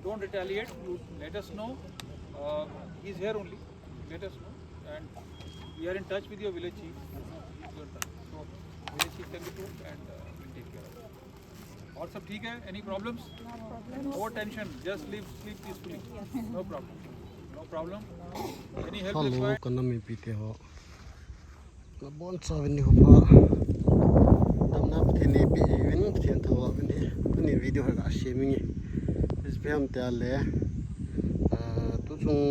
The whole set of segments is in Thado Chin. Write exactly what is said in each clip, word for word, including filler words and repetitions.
Don't retaliate. You let us know. Uh, he's here only. Let us know. And we are in touch with your village chief. Your, so village chief can be told and uh, we'll take care of it. और सब ठीक है? Any problems? No problem. No tension. Just sleep, sleep peacefully. No problem. No problem. Any help Hello, required? Kanam mipite ho. Nabonchauvin nikho pha. Damna Pathen in eipeh uvin, Pathen thangvah uvin hi. Tuni video hi kasem inge. Ipi ham itile, ah, tuchung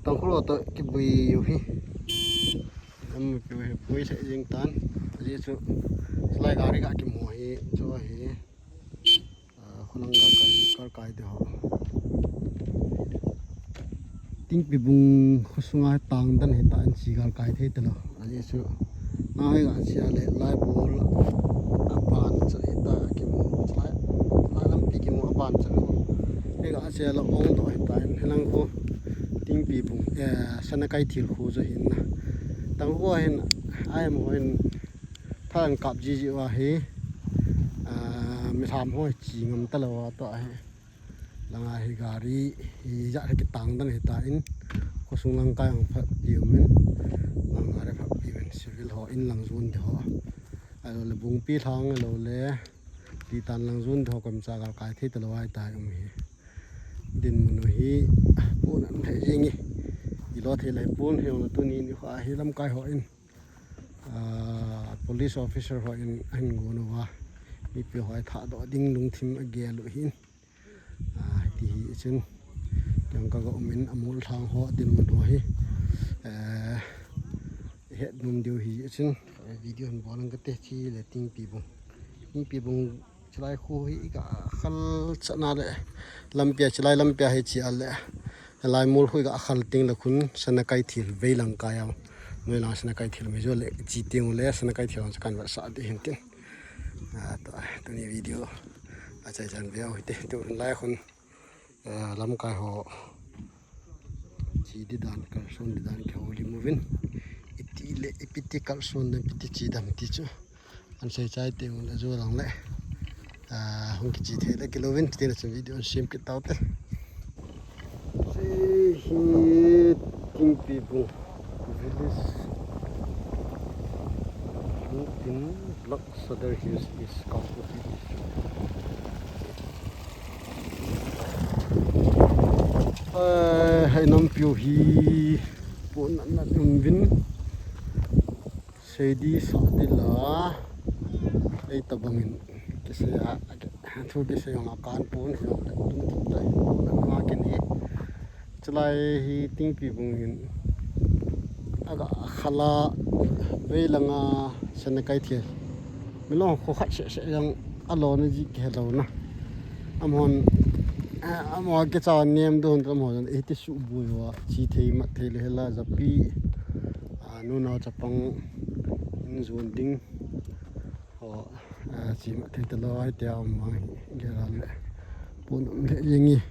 Tangkhul ho toh kibui u hi. Am kibui, bui lheh jeng tan. Ajeh chu, chulai gari ga kimu hi, chu hi. Ah, khulang galkai, galkai te ho. Tingpibung khosunga tang dan hitan, chi galkai thei talou. Ajeh chu, nahoi ga chia le, lai bol aban cha hita kimu, lai, lai lampi kimu aban cha lou. Hei ga chia le ong doh hitan, hilang khu Tingpibung, eh, Sanakeithel khu chu hin na. Tang khu hin, ai mo hin, Tha an kap jiji uva hi, ah, milham ho hi chi ngam talou a tua hi. Langa hi gari hi jat hi kitang dan hitan, khosung lang kai hung phat pi umin, lang gari phat pi umin, civil ho in lang jon te ho. Ahilou le Bungpi lhang ahilou le, Litan lang jon te ho kom cha galkai thei talou a hitai um hi. Dinmun u hi, pon an thei jing hi. Ilo thei lai pon hi, tuni nikho hi lamkai ho in. Ah, police officer ho in ahin gon uva, mipi ho hi thahdoh ding lungthim agel u hin. Ah, hiti hi chun, kei jong kaga um in, amol lhang ho, dinmun ho hi, eh, het nom diu hi chun, video hin bol ang kate, chi le Tingpibung. Tingpibung Chulai khu hi i ga khal chan a le, lampia, chulai lampia hi chi a le, lai mol khu i ga khal teng le khun Sanakeithel veilang kai a. Noilang Sanakeithel Mizo le chi teng u le Sanakeithel chu kan vetsah ding hin tin. Ah, tua, tuni video achai chan veu hite, tulai khun. Eh, lamkai ho chi di dan, kalson di dan kihoulim uvin. Iti le, ipi ti kalson le, ipi ti chi dam ti chu. An sei chai teng ule ju lang le. Ah, hung kichi thei le kilou vin, tin a chun video an sem kit tau te. Chi hi Tingpibung village. Tin Block Sadar Hills East Kangpokpi District. Eh, hei nampiu hi pon natna um vin. Sei di sa di la. Ei tabang in kisei a, thu kisei jong a kan pon hi jong le. Pon natna kin hi. Chulai hi Tingpibung hin aga khala veilanga Sanakeithel. Milong kho khat seh seh jong alona ji kihe louna. Amahon, eh, amaho kicha nem don amahon, eh, ti suboi uva, chi thei mat thei le hela japi, ah, nunao chapang in jon ding. Ho, ah, chi mat thei talou a tia um vang hi, gel a le. Pon um le jeng e.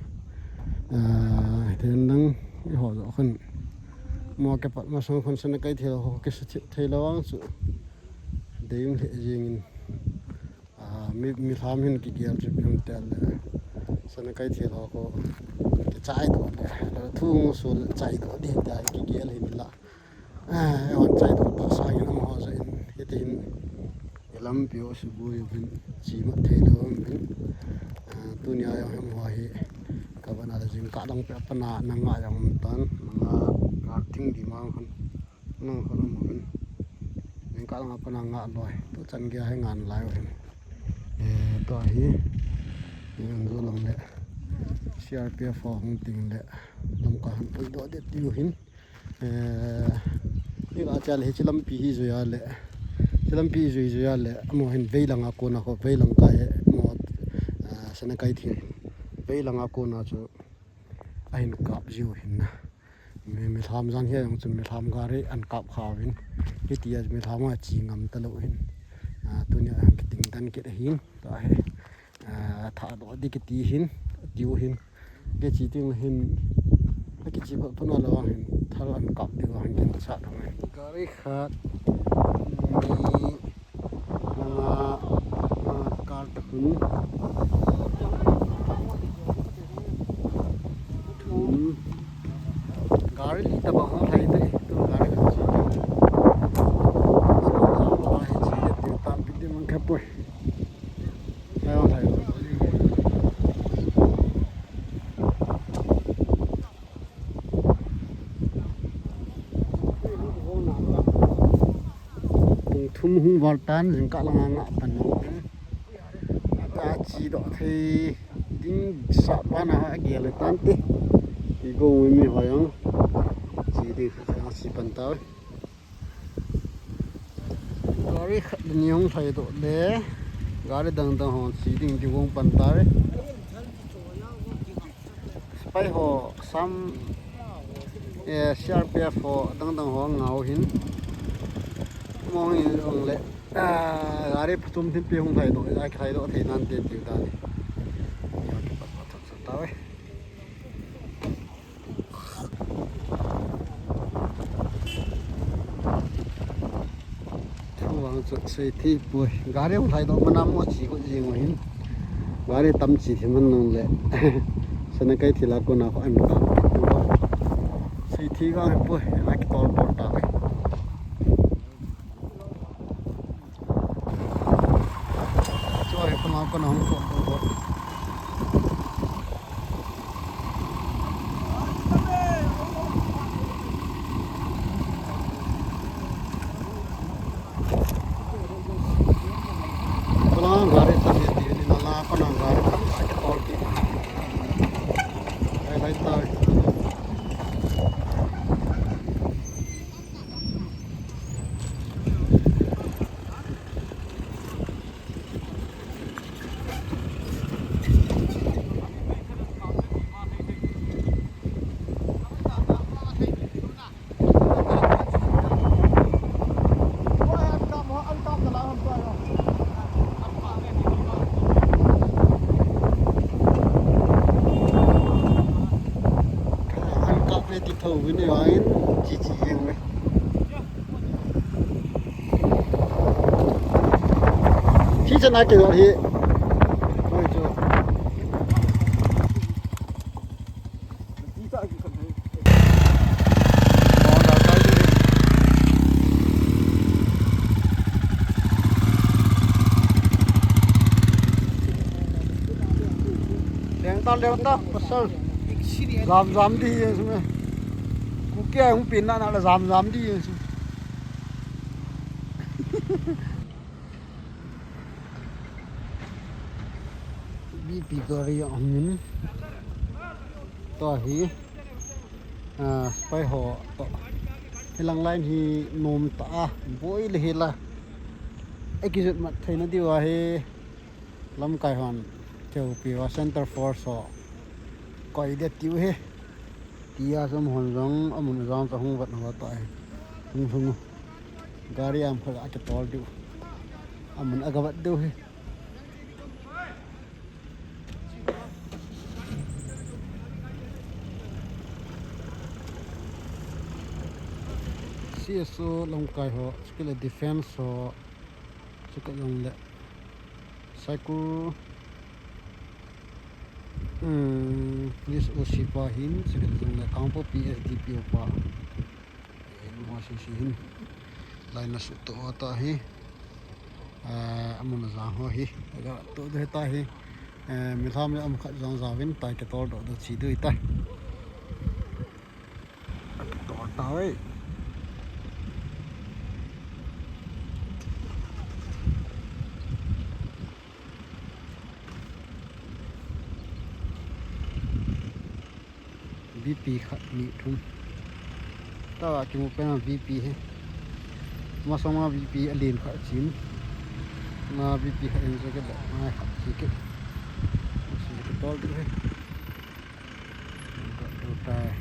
Ah, ten dang, i ho jo khun. Mo ke pat masang khun Sanakeithel ho ke sa thei lou vang chu. Dei um le jeng in. Ah, mi, milham hin kigel chu pim tel le. Sanakeithel ho ko. Kichai doh le. Thu ngu su le chai doh di ta kigel hin la. Ah, eihon chai doh pah sangin amaho jeh in, hiti hin, i lampi u suboi uvin, chi mat thei lou uvin. Ah, tunia jong amaho hi, ka vana le jingkah dang peh a pat na, nanga jong um tan, nanga kal thing di mang khun, nang khun um uvin. Jingkah dang a pat na nga loi, tu chan gei a hi ngan lai uvin. Eh, tua hi, eh, an jo lang le, C R P F ho hung teng le, lamkai hung pui doh det diu hin. Eh, i ga chal hi chu lampi hi jui a le. Chu lampi jui jui a le. Amaho hin veilanga kona kho, veilang kai he. Amaho, eh, Sanakeithel. Veilanga kona chu ahin kap jiu hin na. Mi, milham jan hi jong chu milham gari an kap kha uvin. Hitia milham a chi ngam talou hin. Ah, tunia hung kiting dan kit ahin. Tua hi. Ah, thahdoh di kiti hin, tiu hin. Kichi ting hin, akichi phat phat na lou hin, thal an kap di vang hin kin sa thang hin. Gari khat, ni, langa, ah, kal ta khun. Hung hung val tan, jingkah langa ngah pan nung. Ata chi doh thei ding sah pan a gel tan te. Ti go mi mi hoi ang. Chi ding kha kha si pan ta. Gari khat ni hung thai doh le. Gari dang dang hon chi ding ti gong pan ta. Spy ho, sam, eh, C R P F ho, dang dang ho ngau hin. Mong in ong le, ah, gari pathum thin pi hung thai doh, a thai doh thei nan te tiu ta ni. Io ki pat pat sat ta ve. Thu vang chu sei thei poi. Gari hung thai doh mana mo chi ko jing hin. Gari tam chi thei man nung le. Sana kai thila ko na ko an ka. Sei thei vang poi. A ki tol tol ta ve. Chu hi ko na ko na hung ko ko. Ko lang gari ta ni ti ni na la ko na gari ta ni ta ki tol ki. Ai lai ta. An kap le ti tho win e, wa in chi chi yeng le. Chi chana ke lo hi. Oi chu. Leng ta, leng ta, pasal. Jam jam di ye sum. Kuki a hung pin na na la jam jam di ye sum. B P gari a hung in. Tua hi, ah, spy ho toh. Hilang line hi nom ta a, boi le hi la. Ei kijot mat theina diu ahi. Lamkai hon theu pi wa center force ho. Koi de tiu hi. Tia som hon jong, amun jong ka hung vat ho ta hi. Hung hung. Gari am kha ka tol diu. Amun aga vat diu hi. C S O lamkai ho, chukit le defense ho, chukit jong le Saikul, um, police O C pa hin, chukit jong le Kangpokpi S D P O pa. Hin ho sisi hin. Line a sut to ta hi. Ah, amun a jang ho hi. Aga to de ta hi. Eh, mi tham le am khat jong jawin tai ke tol do do chi dui ta. Tol ta oi. V P khat ni thum. Tawa kimu pen a V P hi. Masang a V P a len khat chin. Na V P khat in jacket da. Na khat jacket. Jacket tol du hi. Tol tai.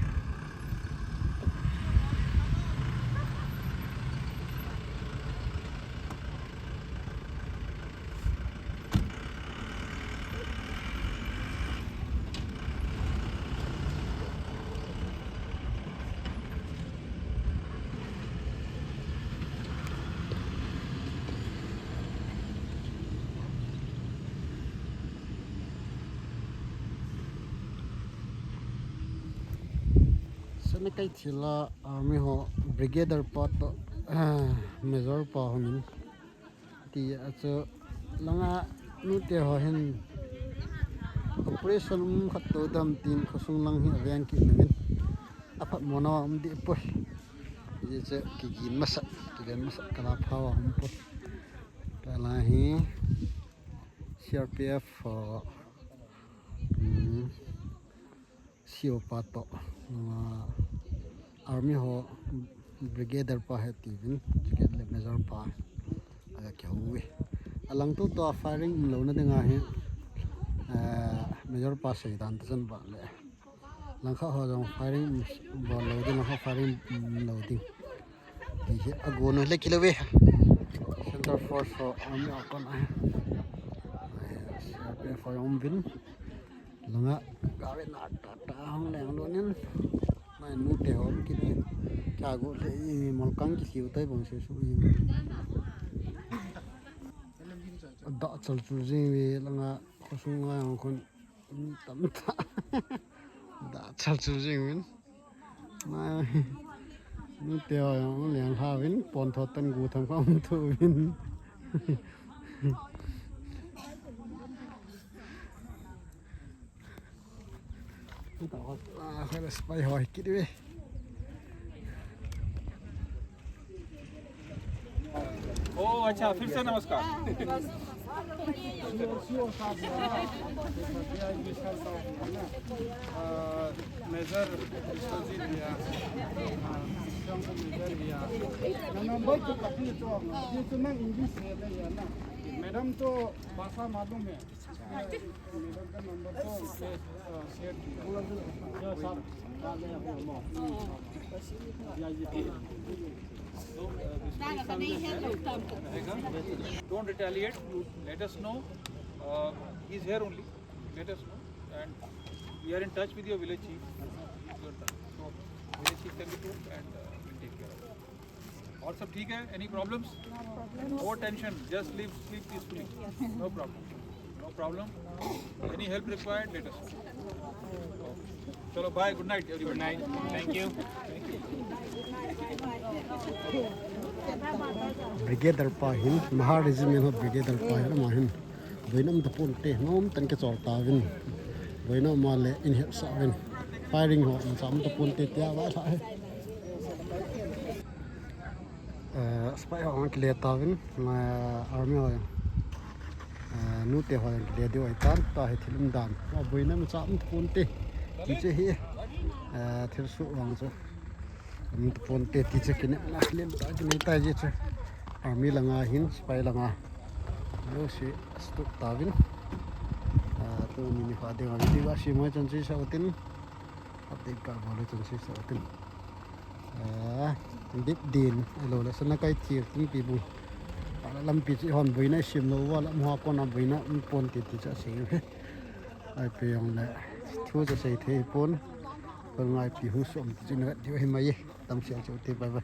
Sana kai thila, ah, mi ho brigadier pa to, ah, major pa ho min. Ti a chu langa nute ho hin operation um khat to dam tin khosung lang hi aveng kit nangin. Aphat mona um di poi. Ye chu kigin masat, kilen masat kala phawa um poi. Kala hi C R P F ho, um, C O pa toh, uh, Army ho brigadier pa he tiuvin, brigadier le major pa aga kihou uve. Alang tutua firing umlouna dinga hi, uh, major pa seidan tachan ba le. Langkhat ho jong firing bol lou ding, langkhat firing, um, lou ding. Ti hi agon u le kilou ve. Centre Force ho Army ho kon a. C R P F ho jong um uvin. Langa gari na ta ta hung leng lou nin. Mai nu te ho um kit in. Ka gu le i mol kang ki siu tai bang se su i. Da chal chu jing ve langa khosung ngai hong kon. Tam ta. Da chal chu jing uvin. Mai. Nu te ho jong leng lha uvin, pon tho tan gu tham kha um thu uvin. Ah, khoi la spy ho hi kit uve. ओ अच्छा, फिर से नमस्कार। मेजर विश्वजीत भैया, मेजर भैया। नंबर तो पति तो, ये तो मैं इंग्लिश है ना। मैडम तो भाषा मालूम है। Don't retaliate. You let us know. Uh, he's here only. Let us know. And we are in touch with your village chief. Your touch. So village chief can be told and uh, we'll take care of it. और सब ठीक है? Any problems? No tension. Just sleep, sleep peacefully. No problem. No problem. Any help required? Let us know. Okay. चलो, bye. Good night, everybody. Good night. Thank you. Brigadier pa hin, Mahar Regiment ho Brigadier pa hin, ama hin. Boina um tapon te, nom tan kichol tauvin. Boina um le in hepsa uvin. Firing ho, um tapon te tia va tha he. Eh, spy ho kile tauvin, eh, army ho. Eh, nu te ho kile diu ahitan, tua hi thil umdan. Boina um tapon te. Ti chu hi, eh, thil su vang chu. Um tapon te ti chu kine, la len ta kine ta ji chu. Army langa hin, spy langa. Lo si, stuck tauvin. Ah, tuni nikho dinga video va si mo chan si sa utin. Update ka bol chan si sa utin. Ah, dip din, alo la sana kai tir tin pi bu. Ala lampi chu hon boina sim lou va la mo kon a boina um tapon te ti chu sei. Ai pe jong le, thu chu sei thei pon. Kol ngai pi hung som ti chu na diu hi mai. Tam sia chu te, bye bye.